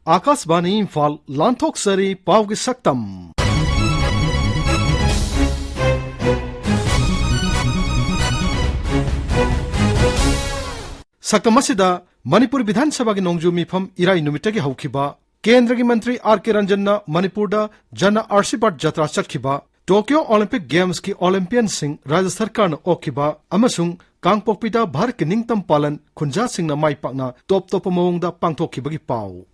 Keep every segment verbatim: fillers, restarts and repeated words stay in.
ꯑꯥꯀꯥꯁꯕꯥꯅꯤ ꯏꯝꯐꯥꯜ, ꯂꯥꯟꯊꯣꯛꯆꯔꯤ ꯄꯥꯎꯒꯤ ꯁꯛꯇꯝ꯫ ꯁꯛꯇꯝ ꯑꯁꯤꯗ ꯃꯅꯤꯄꯨꯔ ꯕꯤꯙꯥꯟ ꯁꯚꯥꯒꯤ ꯅꯣꯡꯖꯨ ꯃꯤꯐꯝ ꯏꯔꯥꯏ ꯅꯨꯃꯤꯠꯇꯒꯤ ꯍꯧꯈꯤꯕ, ꯀꯦꯟꯗ꯭ꯔꯒꯤ ꯃꯟꯇ꯭ꯔꯤ ꯑꯥꯔ ꯀꯦ ꯔꯟꯖꯟꯅ ꯃꯅꯤꯄꯨꯔꯗ ꯖꯅ ꯑꯥꯔꯁꯤꯕꯥꯗ ꯖꯇ꯭ꯔꯥ ꯆꯠꯈꯤꯕ, ꯇꯣꯀꯤꯌꯣ ꯑꯣꯂꯤꯝꯄꯤꯛ ꯒꯦꯝꯁꯀꯤ ꯑꯣꯂꯤꯝꯄꯤꯌꯟꯁꯤꯡ ꯔꯥꯖ꯭ꯌ ꯁꯔꯀꯥꯔꯅ ꯑꯣꯛꯈꯤꯕ ꯑꯃꯁꯨꯡ ꯀꯥꯡꯄꯣꯛꯄꯤꯗ ꯚꯥꯔꯠꯀꯤ ꯅꯤꯡꯇꯝ ꯄꯥꯂꯟ ꯈꯨꯟꯖꯥꯁꯤꯡꯅ ꯃꯥꯏ ꯄꯥꯛꯅ ꯇꯣꯞ ꯇꯣꯞꯄ ꯃꯑꯣꯡꯗ ꯄꯥꯡꯊꯣꯛꯈꯤꯕꯒꯤ ꯄꯥꯎ꯫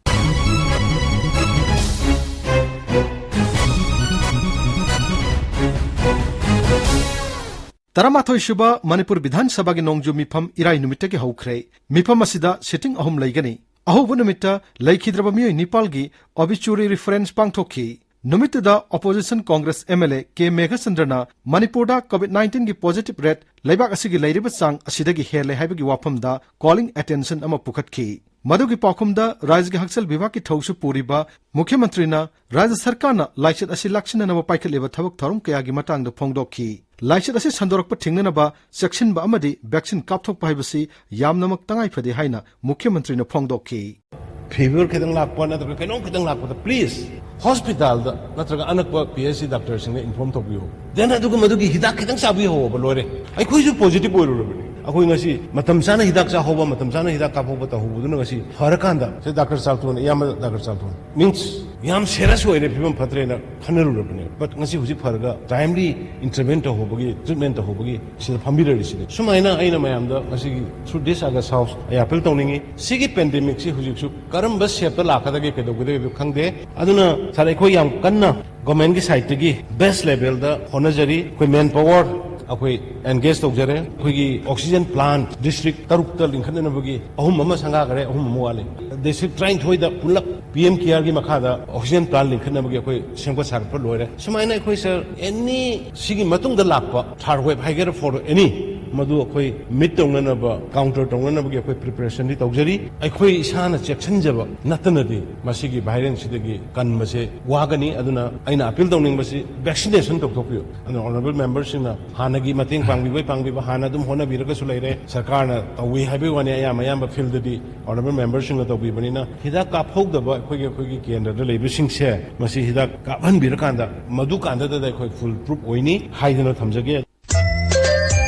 ꯇꯔꯥꯃꯥꯊꯣꯏ ꯁꯨꯕ ꯃꯅꯤꯄꯨꯔ ꯕꯤꯙꯥꯟ ꯁꯚꯥꯒꯤ ꯅꯣꯡꯖꯨ ꯃꯤꯐꯝ ꯏꯔꯥꯏ ꯅꯨꯃꯤꯠꯇꯒꯤ ꯍꯧꯈ꯭ꯔꯦ꯫ ꯃꯤꯐꯝ ꯑꯁꯤꯗ ꯁꯤꯇꯤꯡ ꯑꯍꯨꯝ ꯂꯩꯒꯅꯤ꯫ ꯑꯍꯧꯕ ꯅꯨꯃꯤꯠꯇ ꯂꯩꯈꯤꯗ꯭ꯔꯕ ꯃꯤꯑꯣꯏ ꯅꯤꯄꯥꯜꯒꯤ obituary reference ꯄꯥꯡꯊꯣꯛꯈꯤ꯫ ꯅꯨꯃꯤꯠꯇꯨꯗ opposition Congress M L A ꯀꯦ ꯃꯦꯘꯆꯟꯗ꯭ꯔꯅ ꯃꯅꯤꯄꯨꯔꯗ COVID nineteenꯒꯤ positive rate ꯂꯩꯕꯥꯛ ꯑꯁꯤꯒꯤ ꯂꯩꯔꯤꯕ ꯆꯥꯡ ꯑꯁꯤꯗꯒꯤ ꯍꯦꯜꯂꯦ ꯍꯥꯏꯕꯒꯤ ꯋꯥꯐꯝꯗ calling attention ꯑꯃ ꯄꯨꯈꯠꯈꯤ꯫ ꯃꯗꯨꯒꯤ ꯄꯥꯎꯈꯨꯝꯗ ꯔꯥꯖ꯭ꯌꯒꯤ ꯍꯛꯁꯦꯜ ꯕꯤꯚꯥꯒꯀꯤ ꯊꯧꯁꯨ ꯄꯨꯔꯤꯕ ꯃꯨꯈ꯭ꯌ ꯃꯟꯇ꯭ꯔꯤꯅ ꯔꯥꯖ꯭ꯌ ꯁꯔꯀꯥꯔꯅ ꯂꯥꯏꯆꯠ ꯑꯁꯤ ꯂꯥꯛꯁꯤꯟꯅꯅꯕ ꯄꯥꯏꯈꯠꯂꯤꯕ ꯊꯕꯛ ꯊꯧꯔꯝ ꯀꯌꯥꯒꯤ ꯃꯇꯥꯡꯗ ꯐꯣꯡꯗꯣꯛꯈꯤ꯫ ꯂꯥꯏꯆꯠ ꯑꯁꯤ ꯁꯟꯗꯣꯔꯛꯄ ꯊꯤꯡꯅꯅꯕ ꯆꯦꯛꯁꯤꯟꯕ ꯑꯃꯗꯤ vaccine ꯀꯥꯞꯊꯣꯛꯄ ꯍꯥꯏꯕꯁꯤ ꯌꯥꯝꯅꯃꯛ ꯇꯉꯥꯏ ꯐꯗꯦ ꯍꯥꯏꯅ ꯃꯨꯈ꯭ꯌ ꯃꯟꯇ꯭ꯔꯤꯅ ꯐꯣꯡꯗꯣꯛꯈꯤ꯫ Fever ꯈꯤꯇꯪ ꯂꯥꯛꯄ ꯅꯠꯇ꯭ꯔꯒ ꯀꯩꯅꯣꯝ ꯈꯤꯇꯪ ꯂꯥꯛꯄꯗ, please, hospitalꯗ ꯅꯠꯇ꯭ꯔꯒ ꯑꯅꯛꯄ P H C doctorꯁꯤꯡꯗ inform ꯇꯧꯕꯤꯌꯨ꯫ Then ꯑꯗꯨꯒ ꯃꯗꯨꯒꯤ ꯍꯤꯗꯥꯛ ꯈꯤꯇꯪ ꯆꯥꯕꯤꯍꯧꯕ ꯂꯣꯏꯔꯦ꯫ ꯑꯩꯈꯣꯏꯁꯨ positive ꯑꯣꯏꯔꯨꯔꯕꯅꯤ꯫ ꯑꯩꯈꯣꯏ ꯉꯁꯤ ꯃꯇꯝ ꯆꯥꯅ ꯍꯤꯗꯥꯛ ꯆꯥꯍꯧꯕ, ꯃꯇꯝ ꯆꯥꯅ ꯍꯤꯗꯥꯛ ꯀꯥꯞꯍꯧꯕ ꯇꯧꯍꯧꯕꯗꯨꯅ ꯉꯁꯤ ꯐꯔꯀꯥꯟꯗ, ꯁꯤ ꯗꯥꯛꯇꯔ ꯆꯥꯜꯊꯣꯟ, ꯏꯌꯥꯝꯕ ꯗꯥꯛꯇꯔ ꯆꯥꯜꯊꯣꯟ, means ꯌꯥꯝ serious ꯑꯣꯏꯔꯦ, ꯐꯤꯕꯝ ꯐꯠꯇ꯭ꯔꯦꯅ ꯈꯟꯅꯔꯨꯔꯕꯅꯦ꯫ But ꯉꯁꯤ ꯍꯧꯖꯤꯛ ꯐꯔꯒ timely intervene ꯇꯧꯍꯧꯕꯒꯤ, treatment ꯇꯧꯍꯧꯕꯒꯤ ꯁꯤꯗ ꯐꯝꯕꯤꯔꯔꯤꯁꯤꯅꯤ꯫ ꯁꯨꯃꯥꯏꯅ ꯑꯩꯅ ꯃꯌꯥꯝꯗ ꯉꯁꯤꯒꯤ through this August House ꯑꯩ appeal ꯇꯧꯅꯤꯡꯉꯤ꯫ ꯁꯤꯒꯤ pandemicꯁꯤ ꯍꯧꯖꯤꯛꯁꯨ ꯀꯔꯝꯕ shapeꯇ ꯂꯥꯛꯀꯗꯒꯦ, ꯀꯩꯗꯧꯒꯗꯒꯦ ꯑꯗꯨ ꯈꯪꯗꯦ꯫ ꯑꯗꯨꯅ ꯁꯥꯔ, ꯑꯩꯈꯣꯏ ꯌꯥꯝ ꯀꯟꯅ governmentꯀꯤ sideꯇꯒꯤ best levelꯗ ꯍꯣꯠꯅꯖꯔꯤ꯫ ꯑꯩꯈꯣꯏ manpower ꯑꯩꯈꯣꯏ engage ꯇꯧꯖꯔꯦ꯫ ꯑꯩꯈꯣꯏꯒꯤ oxygen plant district ꯇꯔꯨꯛꯇ ꯂꯤꯡꯈꯠꯅꯅꯕꯒꯤ ꯑꯍꯨꯝ ꯑꯃ ꯁꯪꯒꯥꯈꯔꯦ, ꯑꯍꯨꯝ ꯑꯃ ꯋꯥꯠꯂꯤ꯫ District ꯇꯔꯥꯅꯤꯊꯣꯏꯗ ꯄꯨꯂꯞ P M Careꯒꯤ ꯃꯈꯥꯗ oxygen plant ꯂꯤꯡꯈꯠꯅꯕꯒꯤ ꯑꯩꯈꯣꯏ ꯁꯦꯝꯒꯠ ꯁꯥꯒꯠꯄ ꯂꯣꯏꯔꯦ꯫ ꯁꯨꯃꯥꯏꯅ ꯑꯩꯈꯣꯏ, ꯁꯥꯔ, any ꯁꯤꯒꯤ ꯃꯇꯨꯡꯗ ꯂꯥꯛꯄ third wave ꯍꯥꯏꯒꯦꯔꯥ, fourth wave, any ꯃꯗꯨ ꯑꯩꯈꯣꯏ ꯃꯤꯠ ꯇꯧꯅꯅꯕ, ꯀꯥꯎꯟꯇꯔ ꯇꯧꯅꯅꯕꯒꯤ ꯑꯩꯈꯣꯏ ꯄ꯭ꯔꯤꯄꯦꯔꯦꯁꯟꯗꯤ ꯇꯧꯖꯔꯤ꯫ ꯑꯩꯈꯣꯏ ꯏꯁꯥꯅ ꯆꯦꯛꯁꯤꯟꯖꯕ ꯅꯠꯇꯅꯗꯤ ꯃꯁꯤꯒꯤ ꯚꯥꯏꯔꯦꯟꯁꯤꯗꯒꯤ ꯀꯟꯕꯁꯦ ꯋꯥꯒꯅꯤ꯫ ꯑꯗꯨꯅ ꯑꯩꯅ ꯑꯄꯤꯜ ꯇꯧꯅꯤꯡꯕꯁꯤ, ꯚꯦꯛꯁꯤꯅꯦꯁꯟ ꯇꯧꯊꯣꯛꯄꯤꯌꯨ꯫ ꯑꯗꯨꯅ ꯑꯣꯅꯔꯦꯕꯜ ꯃꯦꯝꯕꯔꯁꯤꯡꯅ ꯍꯥꯟꯅꯒꯤ ꯃꯇꯦꯡ ꯄꯥꯡꯕꯤꯕꯩ ꯄꯥꯡꯕꯤꯕ, ꯍꯥꯟꯅ ꯑꯗꯨꯝ ꯍꯣꯠꯅꯕꯤꯔꯒꯁꯨ ꯂꯩꯔꯦ꯫ ꯁꯔꯀꯥꯔꯅ ꯇꯧꯏ ꯍꯥꯏꯕꯒꯤ ꯋꯥꯅꯤ, ꯑꯌꯥꯝꯕ ꯑꯌꯥꯝꯕ ꯐꯤꯜꯗꯗꯤ ꯑꯣꯅꯔꯦꯕꯜ ꯃꯦꯝꯕꯔꯁꯤꯡꯅ ꯇꯧꯕꯤꯕꯅꯤꯅ, ꯍꯤꯗꯥꯛ ꯀꯥꯞꯍꯧꯗꯕ ꯑꯩꯈꯣꯏꯒꯤ, ꯑꯩꯈꯣꯏꯒꯤ ꯀꯦꯟꯗ꯭ꯔꯗ ꯂꯩꯕꯁꯤꯡꯁꯦ, ꯃꯁꯤ ꯍꯤꯗꯥꯛ ꯀꯥꯞꯍꯟꯕꯤꯔꯀꯥꯟꯗ ꯃꯗꯨ ꯀꯥꯟꯗꯗ ꯑꯩꯈꯣꯏ ꯐꯨꯜ ꯄ꯭ꯔꯨꯐ ꯑꯣꯏꯅꯤ ꯍꯥꯏꯗꯅ ꯊꯝꯖꯒꯦ꯫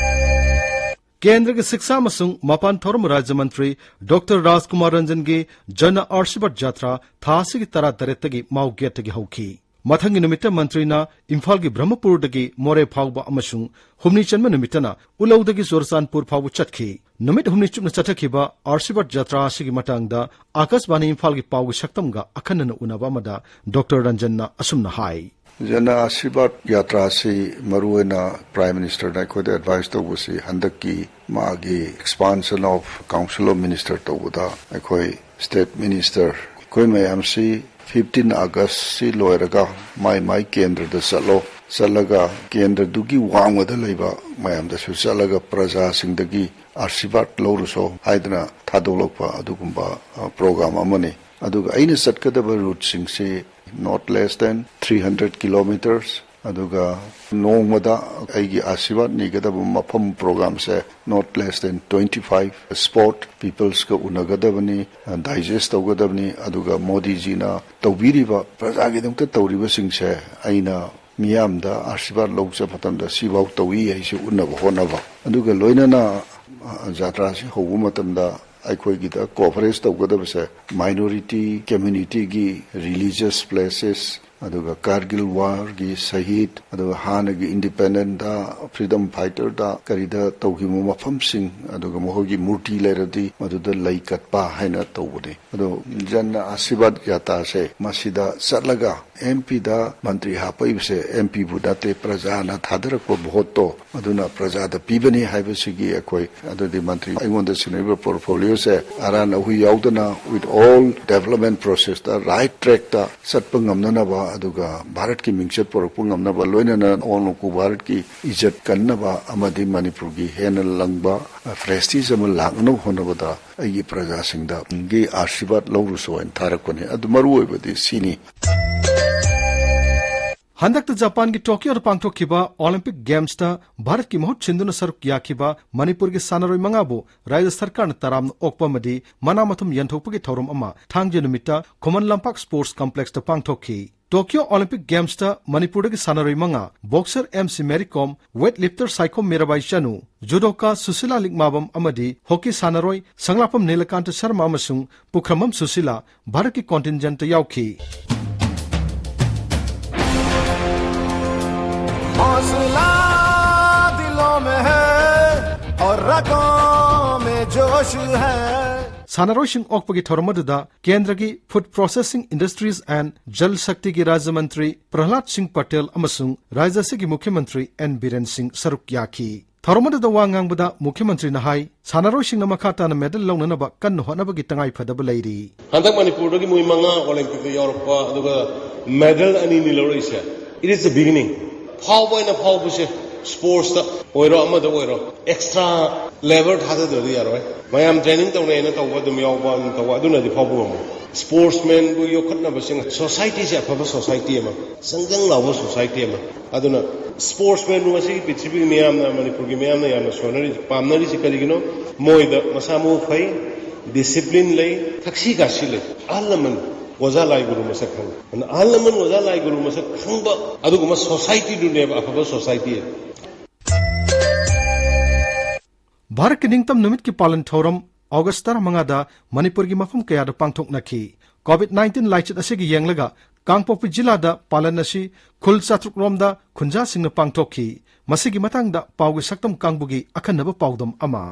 ꯀꯦꯟꯗ꯭ꯔꯒꯤ ꯁꯤꯛꯁꯥ ꯑꯃꯁꯨꯡ ꯃꯄꯥꯟ ꯊꯧꯔꯝ ꯔꯥꯖ꯭ꯌ ꯃꯟꯇ꯭ꯔꯤ ꯗꯣꯛꯇꯔ ꯔꯥꯖꯀꯨꯃꯥꯔ ꯔꯟꯖꯟꯒꯤ ꯖꯟ ꯑꯥꯔꯁꯤꯕꯥꯗ ꯖꯥꯇ꯭ꯔꯥ ꯊꯥ ꯑꯁꯤꯒꯤ ꯇꯔꯥ ꯇꯔꯦꯠꯇꯒꯤ ꯃꯥꯎ ꯒꯦꯠꯇꯒꯤ ꯍꯧꯈꯤ꯫ ꯃꯊꯪꯒꯤ ꯅꯨꯃꯤꯠꯇ ꯃꯟꯇ꯭ꯔꯤꯅ ꯏꯝꯐꯥꯜꯒꯤ ꯕ꯭ꯔꯍꯃꯄꯨꯔꯗꯒꯤ ꯃꯣꯔꯦ ꯐꯥꯎꯕ ꯑꯃꯁꯨꯡ ꯍꯨꯝꯅꯤ ꯆꯟꯕ ꯅꯨꯃꯤꯠꯇꯅ ꯎꯂꯧꯗꯒꯤ ꯆꯨꯔꯆꯥꯟꯄꯨꯔ ꯐꯥꯎꯕ ꯆꯠꯈꯤ꯫ ꯅꯨꯃꯤꯠ ꯍꯨꯝꯅꯤ ꯆꯨꯞꯅ ꯆꯠꯊꯈꯤꯕ ꯑꯥꯔꯁꯤꯕꯥꯗ ꯖꯥꯇ꯭ꯔꯥ ꯑꯁꯤꯒꯤ ꯃꯇꯥꯡꯗ ꯑꯥꯀꯥꯁꯕꯥꯅꯤ ꯏꯝꯐꯥꯜꯒꯤ ꯄꯥꯎꯒꯤ ꯁꯛꯇꯝꯒ ꯑꯈꯟꯅꯅ ꯎꯅꯕ ꯑꯃꯗ ꯗꯣꯛꯇꯔ ꯔꯟꯖꯟꯅ ꯑꯁꯨꯝꯅ ꯍꯥꯏ꯫ ꯖꯟ ꯑꯥꯁꯤꯔꯕꯥꯗ ꯌꯥꯇ꯭ꯔꯥ ꯑꯁꯤ ꯃꯔꯨꯑꯣꯏꯅ ꯄ꯭ꯔꯥꯏꯝ ꯃꯤꯅꯤꯁꯇꯔꯅ ꯑꯩꯈꯣꯏꯗ ꯑꯦꯗꯚꯥꯏꯁ ꯇꯧꯕꯁꯤ ꯍꯟꯗꯛꯀꯤ ꯃꯥꯒꯤ expansion of Council of Minister ꯇꯧꯕꯗ ꯑꯩꯈꯣꯏ ꯁ꯭ꯇꯦꯠ ꯃꯤꯅꯤꯁꯇꯔ, ꯑꯩꯈꯣꯏ ꯃꯌꯥꯝꯁꯤ ꯐꯤꯐꯇꯤꯟ ꯑꯥꯒꯁꯁꯤ ꯂꯣꯏꯔꯒ ꯃꯥꯏ ꯃꯥꯏ ꯀꯦꯟꯗ꯭ꯔꯗ ꯆꯠꯂꯣ, ꯆꯠꯂꯒ ꯀꯦꯟꯗ꯭ꯔꯗꯨꯒꯤ ꯋꯥꯡꯃꯗ ꯂꯩꯕ ꯃꯌꯥꯝꯗꯁꯨ ꯆꯠꯂꯒ ꯄ꯭ꯔꯖꯥꯁꯤꯡꯗꯒꯤ ꯑꯥꯁꯤꯔꯕꯥꯗ ꯂꯧꯔꯨꯁꯣ ꯍꯥꯏꯗꯅ ꯊꯥꯗꯣꯛꯂꯛꯄ ꯑꯗꯨꯒꯨꯝꯕ, ꯑ, ꯄ꯭ꯔꯣꯒ꯭ꯔꯥꯝ ꯑꯃꯅꯤ꯫ ꯑꯗꯨꯒ ꯑꯩꯅ ꯆꯠꯀꯗꯕ ꯔꯨꯠꯁꯤꯡꯁꯤ not less than three hundred kilometers, ꯑꯗꯨꯒ ꯅꯣꯡꯃꯗ ꯑꯩꯒꯤ ꯑꯥꯁꯤꯔꯕꯥꯗ ꯅꯤꯒꯗꯕ ꯃꯐꯝ ꯄ꯭ꯔꯣꯒ꯭ꯔꯥꯝꯁꯦ not less than twenty five spot peopleꯁꯀ ꯎꯅꯒꯗꯕꯅꯤ, ꯗꯥꯏꯖꯦꯁ ꯇꯧꯒꯗꯕꯅꯤ꯫ ꯑꯗꯨꯒ ꯃꯣꯗꯤꯖꯤꯅ ꯇꯧꯕꯤꯔꯤꯕ, ꯄ꯭ꯔꯖꯥꯒꯤꯗꯃꯛꯇ ꯇꯧꯔꯤꯕꯁꯤꯡꯁꯦ ꯑꯩꯅ ꯃꯤꯌꯥꯝꯗ ꯑꯥꯁꯤꯔꯕꯥꯗ ꯂꯧꯖꯕ ꯃꯇꯝꯗ ꯁꯤꯐꯥꯎ ꯇꯧꯏ ꯍꯥꯏꯁꯤ ꯎꯠꯅꯕ ꯍꯣꯠꯅꯕ꯫ ꯑꯗꯨꯒ ꯂꯣꯏꯅꯅ, ꯑ, ꯖꯥꯇ꯭ꯔꯥꯁꯤ ꯍꯧꯕ ꯃꯇꯝꯗ ꯑꯩꯈꯣꯏꯒꯤꯗ ꯀꯣꯚꯔꯦꯖ ꯇꯧꯒꯗꯕꯁꯦ minority communityꯒꯤ religious places, ꯑꯗꯨꯒ ꯀꯥꯔꯒꯤꯜ ꯋꯥꯔꯒꯤ ꯁꯍꯤꯗ, ꯑꯗꯨꯒ ꯍꯥꯟꯅꯒꯤ ꯏꯟꯗꯤꯄꯦꯟꯗꯦꯟꯗ, ꯐ꯭ꯔꯤꯗꯝ ꯐꯥꯏꯇꯔꯗ, ꯀꯔꯤꯗ ꯇꯧꯈꯤꯕ ꯃꯐꯝꯁꯤꯡ, ꯑꯗꯨꯒ ꯃꯈꯣꯏꯒꯤ ꯃꯨꯔꯇꯤ ꯂꯩꯔꯗꯤ ꯃꯗꯨꯗ ꯂꯩ ꯀꯠꯄ ꯍꯥꯏꯅ ꯇꯧꯕꯅꯤ꯫ ꯑꯗꯣ ꯖꯟ ꯑꯥꯁꯤꯔꯕꯥꯗ ꯌꯥꯇ꯭ꯔꯥꯁꯦ ꯃꯁꯤꯗ ꯆꯠꯂꯒ ꯑꯦꯝ ꯄꯤꯗ ꯃꯟꯇ꯭ꯔꯤ ꯍꯥꯞꯄꯛꯏꯕꯁꯦ ꯑꯦꯝ ꯄꯤꯕꯨ ꯅꯠꯇꯦ, ꯄ꯭ꯔꯖꯥꯅ ꯊꯥꯗꯔꯛꯄ ꯚꯣꯠꯇꯣ ꯑꯗꯨꯅ ꯄ꯭ꯔꯖꯥꯗ ꯄꯤꯕꯅꯤ ꯍꯥꯏꯕꯁꯤꯒꯤ ꯑꯩꯈꯣꯏ, ꯑꯗꯨꯗꯤ ꯃꯟꯇ꯭ꯔꯤ ꯑꯩꯉꯣꯟꯗ ꯁꯤꯟꯅꯔꯤꯕ ꯄꯣꯔꯠꯐꯣꯂꯤꯑꯣꯁꯦ ꯑꯔꯥꯟ ꯑꯍꯨꯏ ꯌꯥꯎꯗꯅ with all development processꯇ right trackꯇ ꯆꯠꯄ ꯉꯝꯅꯅꯕ ꯑꯗꯨꯒ ꯚꯥꯔꯠꯀꯤ ꯃꯤꯡꯆꯠ ꯄꯨꯔꯛꯄ ꯉꯝꯅꯕ, ꯂꯣꯏꯅꯅ ꯑꯋꯥꯡ ꯅꯣꯡꯄꯣꯛ ꯚꯥꯔꯠꯀꯤ ꯏꯖꯠ ꯀꯟꯅꯕ ꯑꯃꯗꯤ ꯃꯅꯤꯄꯨꯔꯒꯤ ꯍꯦꯟꯅ ꯂꯪꯕ prestige ꯑꯃ ꯂꯥꯛꯅꯕ ꯍꯣꯠꯅꯕꯗ ꯑꯩꯒꯤ ꯄ꯭ꯔꯖꯥꯁꯤꯡꯗꯒꯤ ꯑꯥꯁꯤꯔꯕꯥꯗ ꯂꯧꯔꯨꯁꯨ ꯍꯥꯏꯅ ꯊꯥꯔꯛꯄꯅꯤ꯫ ꯑꯗꯨ ꯃꯔꯨ ꯑꯣꯏꯕꯗꯤ ꯁꯤꯅꯤ꯫ ꯍꯟꯗꯛꯇ ꯖꯄꯥꯟꯒꯤ ꯇꯣꯀꯤꯌꯣꯗ ꯄꯥꯡꯊꯣꯛꯈꯤꯕ ꯑꯣꯂꯤꯝꯄꯤꯛ ꯒꯦꯝꯁꯇ ꯚꯥꯔꯠꯀꯤ ꯃꯍꯨꯠ ꯁꯤꯟꯗꯨꯅ ꯁꯔꯨꯛ ꯌꯥꯈꯤꯕ ꯃꯅꯤꯄꯨꯔꯒꯤ ꯁꯥꯟꯅꯔꯣꯏ ꯃꯉꯥꯕꯨ ꯔꯥꯖ꯭ꯌ ꯁꯔꯀꯥꯔꯅ ꯇꯔꯥꯝꯅ ꯑꯣꯛꯄ ꯑꯃꯗꯤ ꯃꯅꯥ ꯃꯊꯨꯝ ꯌꯦꯟꯊꯣꯛꯄꯒꯤ ꯊꯧꯔꯝ ꯑꯃ ꯊꯥꯡꯖ ꯅꯨꯃꯤꯠꯇ ꯈꯨꯃꯟ ꯂꯝꯄꯥꯛ ꯁ꯭ꯄꯣꯔꯠꯁ ꯀꯝꯄ꯭ꯂꯦꯛꯁꯇ ꯄꯥꯡꯊꯣꯛꯈꯤ꯫ ꯇꯣꯀꯤꯌꯣ ꯑꯣꯂꯤꯝꯄꯤꯛ ꯒꯦꯝꯁꯇ ꯃꯅꯤꯄꯨꯔꯗꯒꯤ ꯁꯥꯟꯅꯔꯣꯏ ꯃꯉꯥ, ꯕꯣꯛꯁꯔ ꯑꯦꯝ ꯁꯤ ꯃꯦꯔꯤ ꯀꯣꯝ, ꯋꯦꯠ ꯂꯤꯐꯇꯔ ꯁꯥꯏꯈꯣꯝ ꯃꯤꯔꯥꯕꯥꯏ ꯆꯅꯨ, ꯖꯨꯗꯣꯀꯥ ꯁꯨꯁꯤꯂꯥ ꯂꯤꯛꯃꯥꯕꯝ ꯑꯃꯗꯤ ꯍꯣꯀꯤ ꯁꯥꯟꯅꯔꯣꯏ ꯁꯪꯂꯥꯛꯄꯝ ꯅꯤꯂꯀꯥꯟꯇ ꯁꯔꯃ ꯑꯃꯁꯨꯡ ꯄꯨꯈ꯭ꯔꯝꯕꯝ ꯁꯨꯁꯤꯂꯥ ꯚꯥꯔꯠꯀꯤ ꯀꯣꯟꯇꯤꯟꯖꯦꯟꯠꯇ ꯌꯥꯎꯈꯤ꯫ हौसला दिलों में है और रगों में जोश है। ꯁꯥꯟꯅꯔꯣꯏꯁꯤꯡ ꯑꯣꯛꯄꯒꯤ ꯊꯧꯔꯝ ꯑꯗꯨꯗ ꯀꯦꯟꯗ꯭ꯔꯒꯤ Food Processing Industries and Jal Shaktiꯒꯤ ꯔꯥꯖ꯭ꯌ ꯃꯟꯇ꯭ꯔꯤ ꯄ꯭ꯔꯍꯂꯥꯗ ꯁꯤꯡ ꯄꯇꯦꯜ ꯑꯃꯁꯨꯡ ꯔꯥꯖ꯭ꯌ ꯑꯁꯤꯒꯤ ꯃꯨꯈ꯭ꯌ ꯃꯟꯇ꯭ꯔꯤ ꯑꯦꯟ ꯕꯤꯔꯦꯟ ꯁꯤꯡ ꯁꯔꯨꯛ ꯌꯥꯈꯤ꯫ ꯊꯧꯔꯝ ꯑꯗꯨꯗ ꯋꯥ ꯉꯥꯡꯕꯗ ꯃꯨꯈ꯭ꯌ ꯃꯟꯇ꯭ꯔꯤꯅ ꯍꯥꯏ, ꯁꯥꯟꯅꯔꯣꯏꯁꯤꯡꯅ ꯃꯈꯥ ꯇꯥꯅ ꯃꯦꯗꯜ ꯂꯧꯅꯅꯕ ꯀꯟꯅ ꯍꯣꯠꯅꯕꯒꯤ ꯇꯉꯥꯏ ꯐꯗꯕ ꯂꯩꯔꯤ꯫ ꯍꯟꯗꯛ ꯃꯅꯤꯄꯨꯔꯗꯒꯤ ꯃꯣꯏ ꯃꯉꯥ ꯑꯣꯂꯤꯝꯄꯤꯛꯇ ꯌꯥꯎꯔꯛꯄ, ꯑꯗꯨꯒ ꯃꯦꯗꯜ ꯑꯅꯤꯅꯤ ꯂꯧꯔꯛꯏꯁꯦ, it is the beginning꯫ ꯐꯥꯎꯕ ꯍꯥꯏꯅ ꯐꯥꯎꯕꯁꯦ, ꯁ꯭ꯄꯣꯔꯠꯁꯇ ꯑꯣꯏꯔꯣ, ꯑꯃꯗ ꯑꯣꯏꯔꯣ, ꯑꯦꯛꯁꯇ꯭ꯔꯥ ꯂꯦꯕꯔ ꯊꯥꯗꯗ꯭ꯔꯗꯤ ꯌꯥꯔꯣꯏ꯫ ꯃꯌꯥꯝ ꯇ꯭ꯔꯦꯅꯤꯡ ꯇꯧꯅꯩꯅ ꯇꯧꯕ ꯑꯗꯨꯝ ꯌꯥꯎꯕ, ꯑꯗꯨꯝ ꯇꯧꯕ, ꯑꯗꯨꯅꯗꯤ ꯐꯥꯎꯕ ꯉꯝꯃꯣꯏ꯫ ꯁ꯭ꯄꯣꯔꯠꯁꯃꯦꯟꯕꯨ ꯌꯣꯛꯈꯠꯅꯕꯁꯤꯡ, ꯁꯣꯁꯥꯏꯇꯤꯁꯦ ꯑꯐꯕ ꯁꯣꯁꯥꯏꯇꯤ ꯑꯃ, ꯆꯪꯖꯪ ꯂꯥꯎꯕ ꯁꯣꯁꯥꯏꯇꯤ ꯑꯃ꯫ ꯑꯗꯨꯅ ꯁ꯭ꯄꯣꯔꯠꯁꯃꯦꯟꯕꯨ ꯉꯁꯤꯒꯤ ꯄ꯭ꯔꯤꯊꯤꯕꯤꯒꯤ ꯃꯤꯌꯥꯝꯅ, ꯃꯅꯤꯄꯨꯔꯒꯤ ꯃꯤꯌꯥꯝꯅ ꯌꯥꯝꯅ ꯁꯣꯟꯅꯔꯤ, ꯄꯥꯝꯅꯔꯤꯁꯤ ꯀꯔꯤꯒꯤꯅꯣ? ꯃꯣꯏꯗ ꯃꯁꯥ ꯃꯎ ꯐꯩ, ꯗꯤꯁꯤꯄ꯭ꯂꯤꯟ ꯂꯩ, ꯊꯛꯁꯤ ꯈꯥꯁꯤ ꯂꯩ꯫ ꯑꯍꯜ ꯂꯃꯟ ꯑꯣꯖꯥ ꯂꯥꯏ ꯒꯨꯔꯨ ꯃꯁꯛ ꯈꯪꯕ꯫ ꯑꯗꯨꯅ ꯑꯍꯜ ꯂꯃꯟ ꯑꯣꯖꯥ ꯂꯥꯏ ꯒꯨꯔꯨ ꯃꯁꯛ ꯈꯪꯕ ꯑꯗꯨꯒꯨꯝꯕ ꯁꯣꯁꯥꯏꯇꯤꯗꯨꯅꯦꯕ ꯑꯐꯕ ꯁꯣꯁꯥꯏꯇꯤ ꯍꯥꯏꯕ꯫ ꯚꯥꯔꯠꯀꯤ ꯅꯤꯡꯇꯝ ꯅꯨꯃꯤꯠꯀꯤ ꯄꯥꯂꯟ ꯊꯧꯔꯝ ꯑꯣꯒꯁ ꯇꯔꯥꯃꯉꯥꯗ ꯃꯅꯤꯄꯨꯔꯒꯤ ꯃꯐꯝ ꯀꯌꯥꯗ ꯄꯥꯡꯊꯣꯛꯅꯈꯤ꯫ ꯀꯣꯚꯤꯗ ꯅꯥꯏꯟꯇꯤꯟ ꯂꯥꯏꯆꯠ ꯑꯁꯤꯒꯤ ꯌꯦꯡꯂꯒ ꯀꯥꯡꯄꯣꯛꯄꯤ ꯖꯤꯂꯥꯗ ꯄꯥꯂꯟ ꯑꯁꯤ ꯈꯨꯜ ꯆꯥꯇ꯭ꯔꯨꯛ ꯔꯣꯝꯗ ꯈꯨꯟꯖꯥꯁꯤꯡꯅ ꯄꯥꯡꯊꯣꯛꯈꯤ꯫ ꯃꯁꯤꯒꯤ ꯃꯇꯥꯡꯗ ꯄꯥꯎꯒꯤ ꯁꯛꯇꯝ ꯀꯥꯡꯕꯨꯒꯤ ꯑꯈꯟꯅꯕ ꯄꯥꯎꯗꯝ ꯑꯃ꯫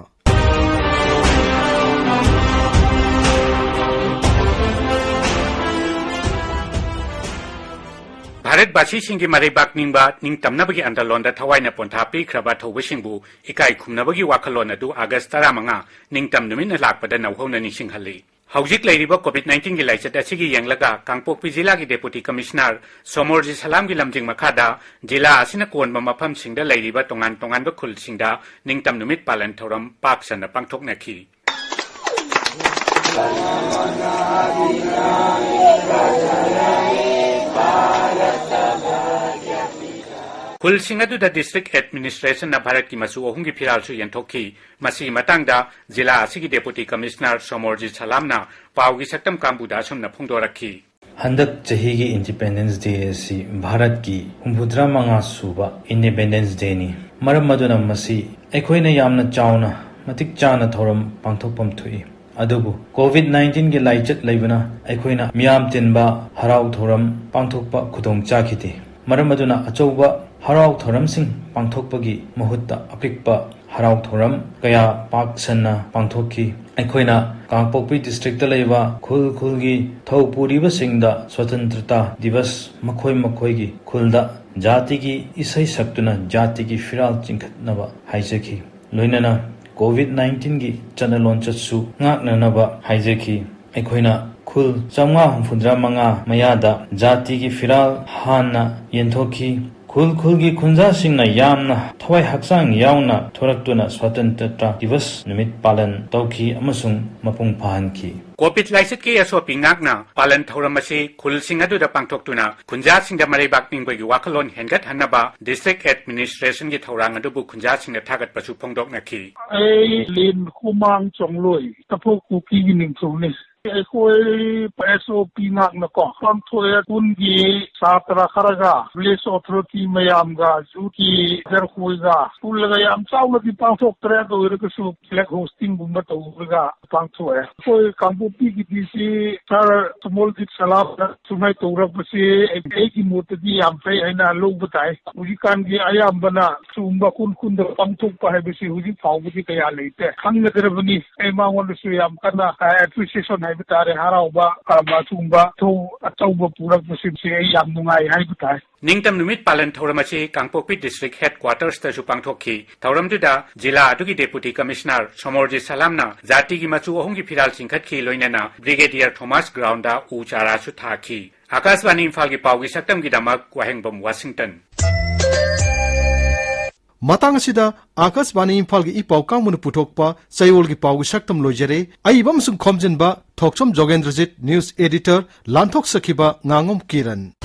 ꯚꯥꯔꯠꯕꯥꯁꯤꯁꯤꯡꯒꯤ ꯃꯔꯩꯕꯥꯛ ꯅꯤꯡꯕ ꯅꯤꯡꯇꯝꯅꯕꯒꯤ ꯑꯟꯗꯂꯣꯟꯗ ꯊꯋꯥꯏꯅ ꯄꯣꯟꯊꯥ ꯄꯤꯈ꯭ꯔꯕ ꯊꯧꯕꯁꯤꯡꯕꯨ ꯏꯀꯥꯏ ꯈꯨꯝꯅꯕꯒꯤ ꯋꯥꯈꯜꯂꯣꯟ ꯑꯗꯨ ꯑꯥꯒꯁ ꯇꯔꯥꯃꯉꯥ ꯅꯤꯡꯇꯝ ꯅꯨꯃꯤꯠꯅ ꯂꯥꯛꯄꯗ ꯅꯧꯍꯧꯅ ꯅꯤꯡꯁꯤꯡꯍꯜꯂꯤ꯫ ꯍꯧꯖꯤꯛ ꯂꯩꯔꯤꯕ COVID nineteen ꯒꯤ ꯂꯥꯏꯆꯠ ꯑꯁꯤꯒꯤ ꯌꯦꯡꯂꯒ ꯀꯥꯡꯄꯣꯛꯄꯤ ꯖꯤꯂꯥꯒꯤ Deputy Commissioner ꯁꯣꯃꯣꯔꯖꯤꯠ ꯁꯂꯥꯝꯒꯤ ꯂꯝꯖꯤꯡ ꯃꯈꯥꯗ ꯖꯤꯂꯥ ꯑꯁꯤꯅ ꯀꯣꯟꯕ ꯃꯐꯝꯁꯤꯡꯗ ꯂꯩꯔꯤꯕ ꯇꯣꯉꯥꯟ ꯇꯣꯉꯥꯟꯕ ꯈꯨꯜꯁꯤꯡꯗ ꯅꯤꯡꯇꯝ ꯅꯨꯃꯤꯠ ꯄꯥꯂꯟ ꯊꯧꯔꯝ ꯄꯥꯛ ꯁꯟꯅ ꯄꯥꯡꯊꯣꯛꯅꯈꯤ꯫ ꯈꯨꯜꯁꯤꯡ ꯑꯗꯨꯗ District Administration ꯅ ꯚꯥꯔꯠꯀꯤ ꯃꯆꯨ ꯑꯍꯨꯝꯒꯤ ꯐꯤꯔꯥꯜꯁꯨ ꯌꯦꯟꯊꯣꯛꯈꯤ꯫ ꯃꯁꯤꯒꯤ ꯃꯇꯥꯡꯗ ꯖꯤꯂꯥ ꯑꯁꯤꯒꯤ Deputy Commissioner ꯁꯣꯃꯣꯔꯖꯤꯠ ꯁꯂꯥꯝꯅ ꯄꯥꯎꯒꯤ ꯁꯛꯇꯝ ꯀꯥꯡꯕꯨꯗ ꯑꯁꯨꯝꯅ ꯐꯣꯡꯗꯣꯔꯛꯈꯤ꯫ ꯍꯟꯗꯛ ꯆꯍꯤꯒꯤ Independence Day ꯑꯁꯤ ꯚꯥꯔꯠꯀꯤ ꯍꯨꯝꯐꯨꯇꯔꯥ ꯃꯉꯥ ꯁꯨꯕ Independence Day ꯅꯤ꯫ ꯃꯔꯝ ꯑꯗꯨꯅ ꯃꯁꯤ ꯑꯩꯈꯣꯏꯅ ꯌꯥꯝꯅ ꯆꯥꯎꯅ, ꯃꯇꯤꯛ ꯆꯥꯅ ꯊꯧꯔꯝ ꯄꯥꯡꯊꯣꯛꯐꯝ ꯊꯣꯛꯏ꯫ ꯑꯗꯨꯕꯨ COVID nineteen ꯒꯤ ꯂꯥꯏꯆꯠ ꯂꯩꯕꯅ ꯑꯩꯈꯣꯏꯅ ꯃꯤꯌꯥꯝ ꯇꯤꯟꯕ ꯍꯔꯥꯎ ꯊꯧꯔꯝ ꯄꯥꯡꯊꯣꯛꯄ ꯈꯨꯗꯣꯡ ꯆꯥꯈꯤꯗꯦ꯫ ꯃꯔꯝ ꯑꯗꯨꯅ ꯑꯆꯧꯕ ꯍꯔꯥꯎ ꯊꯧꯔꯝꯁꯤꯡ ꯄꯥꯡꯊꯣꯛꯄꯒꯤ ꯃꯍꯨꯠꯇ ꯑꯄꯤꯛꯄ ꯍꯔꯥꯎ ꯊꯧꯔꯝ ꯀꯌꯥ ꯄꯥꯛ ꯁꯟꯅ ꯄꯥꯡꯊꯣꯛꯈꯤ꯫ ꯑꯩꯈꯣꯏꯅ ꯀꯥꯡꯄꯣꯛꯄꯤ district ꯇ ꯂꯩꯕ ꯈꯨꯜ ꯈꯨꯜꯒꯤ ꯊꯧ ꯄꯨꯔꯤꯕꯁꯤꯡꯗ ꯁ꯭ꯋꯇꯟꯇ꯭ꯔꯇꯥ ꯗꯤꯕꯁ ꯃꯈꯣꯏ ꯃꯈꯣꯏꯒꯤ ꯈꯨꯜꯗ ꯖꯥꯇꯤꯒꯤ ꯏꯁꯩ ꯁꯛꯇꯨꯅ ꯖꯥꯇꯤꯒꯤ ꯐꯤꯔꯥꯜ ꯆꯤꯡꯈꯠꯅꯕ ꯍꯥꯏꯖꯈꯤ꯫ ꯂꯣꯏꯅꯅ COVID nineteen ꯒꯤ ꯆꯠꯅ ꯂꯣꯟꯆꯠꯁꯨ ꯉꯥꯛꯅꯅꯕ ꯍꯥꯏꯖꯈꯤ꯫ ꯑꯩꯈꯣꯏꯅ ꯈꯨꯜ ꯆꯥꯝꯃꯉꯥ ꯍꯨꯝꯐꯨꯇꯔꯥ ꯃꯉꯥ ꯃꯌꯥꯗ ꯖꯥꯇꯤꯒꯤ ꯐꯤꯔꯥꯜ ꯍꯥꯟꯅ ꯌꯦꯟꯊꯣꯛꯈꯤ꯫ ꯈꯨꯜ ꯈꯨꯜꯒꯤ ꯈꯨꯟꯖꯥꯁꯤꯡꯅ ꯌꯥꯝꯅ ꯊꯋꯥꯏ ꯍꯛꯆꯥꯡ ꯌꯥꯎꯅ ꯊꯣꯔꯛꯇꯨꯅ ꯁ꯭ꯋꯇꯟꯇ꯭ꯔꯇꯥ ꯗꯤꯕꯁ ꯅꯨꯃꯤꯠ ꯄꯥꯂꯟ ꯇꯧꯈꯤ ꯑꯃꯁꯨꯡ ꯃꯄꯨꯡ ꯐꯥꯍꯟꯈꯤ꯫ COVID ꯂꯥꯏꯆꯠꯀꯤ ꯑꯁꯣꯛꯄꯤ ꯉꯥꯛꯅ ꯄꯥꯂꯟ ꯊꯧꯔꯝ ꯑꯁꯤ ꯈꯨꯜꯁꯤꯡ ꯑꯗꯨꯗ ꯄꯥꯡꯊꯣꯛꯇꯨꯅ ꯈꯨꯟꯖꯥꯁꯤꯡꯗ ꯃꯔꯩꯕꯥꯛ ꯅꯤꯡꯕꯒꯤ ꯋꯥꯈꯜꯂꯣꯟ ꯍꯦꯟꯒꯠꯍꯟꯅꯕ District Administration ꯒꯤ ꯊꯧꯔꯥꯡ ꯑꯗꯨꯕꯨ ꯈꯨꯟꯖꯥꯁꯤꯡꯅ ꯊꯥꯒꯠꯄꯁꯨ ꯐꯣꯡꯗꯣꯛꯅꯈꯤ꯫ ꯑꯩ ꯂꯤꯟ ꯈꯨꯃꯥꯡ ꯆꯣꯡꯂꯣꯏ, ꯇꯥꯡꯄꯣꯛ ꯀꯨꯀꯤꯒꯤ ꯅꯤꯡꯊꯧꯅꯤ꯫ ꯑꯩꯈꯣꯏ SOP ꯉꯥꯛꯅꯀꯣ ꯄꯥꯡꯊꯣꯛꯑꯦ꯫ ꯈꯨꯟꯒꯤ ꯁꯥꯇ꯭ꯔ ꯈꯔꯒ, village authority ꯃꯌꯥꯝꯒ, youth ꯀꯤ leader ꯈꯣꯏꯒ ꯄꯨꯜꯂꯒ ꯌꯥꯝ ꯆꯥꯎꯅꯗꯤ ꯄꯥꯡꯊꯣꯛꯇ꯭ꯔꯦ꯫ ꯑꯗꯨ ꯑꯣꯏꯔꯒꯁꯨ flag hosting ꯒꯨꯝꯕ ꯇꯧꯔꯒ ꯄꯥꯡꯊꯣꯛꯑꯦ꯫ ꯑꯩꯈꯣꯏ ꯀꯥꯡꯄꯣꯛꯄꯤꯒꯤꯗꯤ ꯁꯤ ꯁꯥꯔ ꯁꯣꯃꯣꯔꯖꯤꯠ ꯁꯂꯥꯝꯅ ꯁꯨꯃꯥꯏꯅ ꯇꯧꯔꯛꯄꯁꯤ ꯑꯩꯒꯤ ꯃꯣꯠꯇꯗꯤ ꯌꯥꯝ ꯐꯩ ꯍꯥꯏꯅ ꯂꯧꯕ ꯇꯥꯏ꯫ ꯍꯧꯖꯤꯛꯀꯥꯟꯒꯤ ꯑꯌꯥꯝꯕꯅ ꯁꯤꯒꯨꯝꯕ ꯈꯨꯟ ꯈꯨꯟꯗ ꯄꯥꯡꯊꯣꯛꯄ ꯍꯥꯏꯕꯁꯤ ꯍꯧꯖꯤꯛ ꯐꯥꯎꯕꯗꯤ ꯀꯌꯥ ꯂꯩꯇꯦ꯫ ꯈꯪꯅꯗ꯭ꯔꯕꯅꯤ꯫ ꯑꯩ ꯃꯉꯣꯟꯗꯁꯨ ꯌꯥꯝ ꯀꯟꯅ appreciation ꯍꯥꯏꯕ ꯍꯥꯏꯕ ꯇꯥꯔꯦ, ꯍꯔꯥꯎꯕ, ꯑ, ꯑꯗꯨꯒꯨꯝꯕ ꯊꯧ ꯑꯆꯧꯕ ꯄꯨꯔꯛꯄꯁꯤꯡꯁꯦ ꯑꯩ ꯌꯥꯝ ꯅꯨꯡꯉꯥꯏ ꯍꯥꯏꯕ ꯇꯥꯏ꯫ ꯅꯤꯡꯇꯝ ꯅꯨꯃꯤꯠ ꯄꯥꯂꯟ ꯊꯧꯔꯝ ꯑꯁꯤ ꯀꯥꯡꯄꯣꯛꯄꯤ district headquartersꯇꯁꯨ ꯄꯥꯡꯊꯣꯛꯈꯤ꯫ ꯊꯧꯔꯝꯗꯨꯗ ꯖꯤꯂꯥ ꯑꯗꯨꯒꯤ Deputy Commissioner ꯁꯣꯃꯣꯔꯖꯤꯠ ꯁꯂꯥꯝꯅ ꯖꯥꯇꯤꯒꯤ ꯃꯆꯨ ꯑꯍꯨꯝꯒꯤ ꯐꯤꯔꯥꯜ ꯆꯤꯡꯈꯠꯈꯤ, ꯂꯣꯏꯅꯅ Brigadier Thomas groundꯗ ꯎ ꯆꯥꯔꯥꯁꯨ ꯊꯥꯈꯤ꯫ ꯑꯥꯀꯥꯁꯕꯥꯅꯤ ꯏꯝꯐꯥꯜꯒꯤ ꯄꯥꯎꯒꯤ ꯁꯛꯇꯝꯒꯤꯗꯃꯛ ꯋꯥꯍꯦꯡꯕꯝ ꯋꯥꯁꯤꯡꯇꯟ꯫ ꯃꯇꯥꯡ ꯑꯁꯤꯗ ꯑꯥꯀꯥꯁꯕꯥꯅꯤ ꯏꯝꯐꯥꯜꯒꯤ ꯏ ꯄꯥꯎ ꯀꯥꯡꯕꯨꯅ ꯄꯨꯊꯣꯛꯄ ꯆꯌꯣꯜꯒꯤ ꯄꯥꯎꯒꯤ ꯁꯛꯇꯝ ꯂꯣꯏꯖꯔꯦ꯫ ꯑꯏꯕ ꯑꯃꯁꯨꯡ ꯈꯣꯝꯖꯤꯟꯕ ꯊꯣꯛꯆꯣꯝ ꯖꯣꯒꯦꯟꯗ꯭ꯔꯖꯤꯠ, news editor ꯂꯥꯟꯊꯣꯛꯆꯈꯤꯕ ꯉꯥꯉꯣꯝ ꯀꯤꯔꯟ꯫